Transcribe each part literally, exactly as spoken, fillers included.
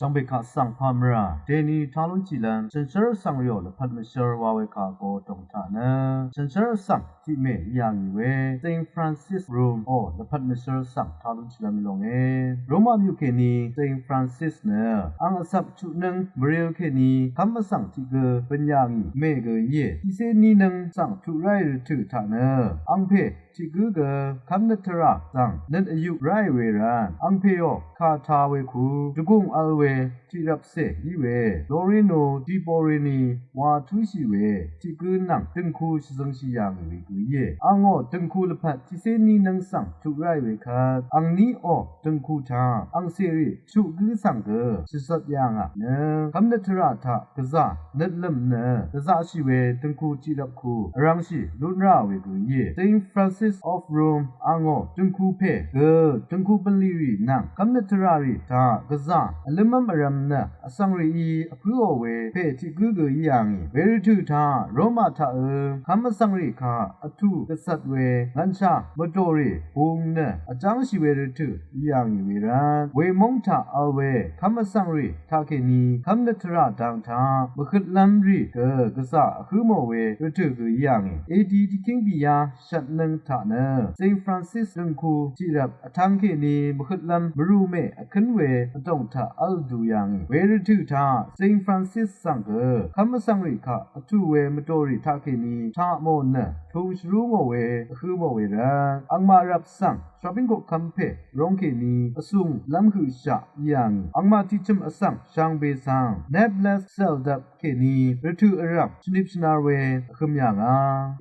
Shvngbe kaq svng pamra deni talun tiqlvm shønshvr vsvng rìò lvpat mvshvr wa we kaq go dòng taq nø shønshvr vsvng tiqmè yà ngì we Saint Francis Rome o lvpat mvshvr vsvng talun tiqlvm í longe. Roma myuq kèní Saint Francis nø ang vsvp chuqnøng mvril kèní kv́m vsvng tiq gø bø̀n yà ngì mè gø íe. Tiqcé ní nǿng svng tuq ráì rvtø̀ taq nø angpè tiq gǿ gø kv́mnøt tvrà svng nøt vyuq ráì we rvt angpèò kà ta we ku dvgùng vl we tiqrvpcè í we Lorino di Porini wa túshì we tiq gǿ nvng dø̀ngku shvzøngshì yà ngì we gø íe. Angò dø̀ngku lvpat tiqcé ní nǿng svng tuq ráì we kvt angníò dø̀ngku taq angcèrì chuq gǿ svng gø shvzvt yà ngà nø kv́mnøt tvrà taq gvzà nøtlø̀m nø dvzaqshì we dø̀ngku tiqlvp ku vrvngshì lún rà we gø íe. Saint Francis of Rome angò dø̀ngku pè gø dø̀ngku bv̀nlì rì nvng kv́mnøt tvrà rì taq gvzà vlǿmv́m vrvm nø vsvng rìí vpǿò we pè tiq gǿ gø í yà ngì we rvtø̀ taq Roma taqø kv́m vsvng rì kaq vtù gvcvt we ngv̀nshà mvdòrì bung nø vjángshì we rvtø̀ í yà ngì we rvt wemóng taq vl we kv́m vsvng rì taqkèní kv́mnøt tvrà dang taq mvhøtlv́m rì gø gvzà vhǿ mò we rvtø̀ gø í yà ngì. A D tiqkíng bìyá shvt nǿng taq nø Saint Francis dø̀ngku tiqrvp vtvng kèní mvhøtlv́m mvrù mè vkǿn we vdòng taq v́l du yà ngì we rvtø̀ taq Saint Francis svng gø kv́m vsvng rì kaq vtù we mvdòrì taqkèní taq mò nø tung shvrú ngò we vhǿ mò we rvt angmaq rvp svng shvbíng koqkv́m pè rong kèní vsùnglv́m høqshaq í yà ngì. Angmaq tiqchø̀m vsvng shvngbe svng Naples cèldvp kèní rvtø̀ vrv̀m shvnip shvnar we vhøm yà ngà.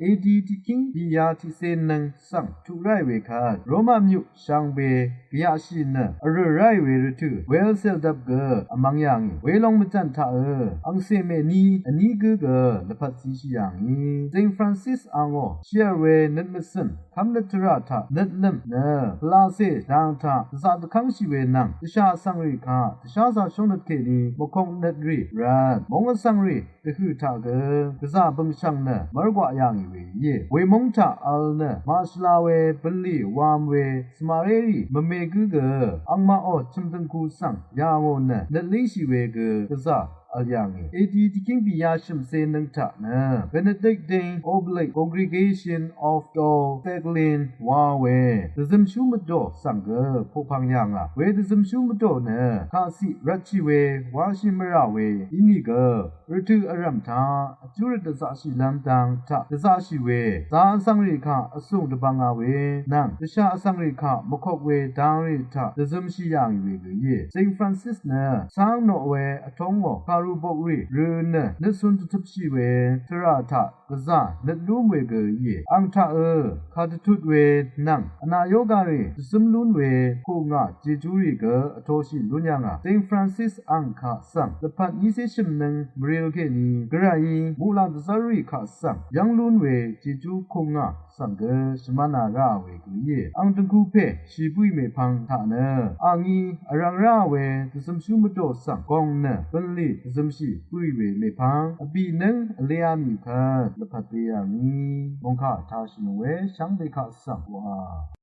A D tiqkíng bìyá tiqcé nǿng svng tuq ráì we kvt Roma myuq shvngbe gvyaqshì nø vrø̀ ráì we rvtø̀ wel cèldvp gø vmvng yà ngì. Welong mvjv̀n taqø angcè mèní vní gǿ gø lvpat zishì yà ngì. Saint Francis angò shìv̀r we nøt mvcø̀n kv́mnøt tvrà taq nøtlø̀m nø pvlacè dang taq dvzaq dvkv́ngshì we nvng dvshà vsvng rì kaq dvsházā shóngnøt kèní mvkok nøt rì rvt móng vsvng rì dvhø̀ taq gø gvzà bø̀ngshv̀ng nø mv́rgwaq yà ngì we íe. Wemóng taq vl nø màshvla we bv̀nlì wam we svmaré rì mvme gǿ gø angmaqò chø̀m dø̀ngku svng yà ngò nø nøt língshì we gø gvzà vl yà ngì. A D tiqkíng bìyá shø̀mcé nǿng taq nø Benedictine Oblate Congregation of the Saglin wa we dvzømshú mvdò svng gø poqpv̀ng yà ngà we dvzømshú mvdò nø kàciq rvtshì we wáshì mvrà we ínìgø rvtø̀ vrv̀m taq vjú rvt dvzaqshìlv́m dang taq dvzaqshì we zā vsvng rì kaq vsùng dvbvng a we nvng dvshà vsvng rì kaq mvkok we dang rì taq dvzømshì yà ngì we gø íe. Saint Francis nø cáng noq we vtóng ngò kàru bokrì rø̄ nø nøtcun dvtøpshì we tvrà taq gvzà nøt lún we gø íe. Ang taqø kàdvtut we nvng vnà yoga rì dvzǿm lún we kù ngà jejúrì gø vtoshì lún yà ngà. Saint Francis ang kaq svng lvpat nícé shø̀mnøng mvril kèní gvrayí muqlàng dvzv́rrì kaq svng yv́ng lún we jejú kù ngà svng gø shvmv́na ráà we gø íe. Ang dø̀ngku pè shì bǿì mèpvng taq nø angí vrvng ráà we dvzømshú mvdò svng gòng nø bø̀nlì dvzømshì bǿì we mèpvng vbì nǿng vlea mì kvt lvpat we yà ngì. Mòngkà tashì nò we shvngbe kaq svng wa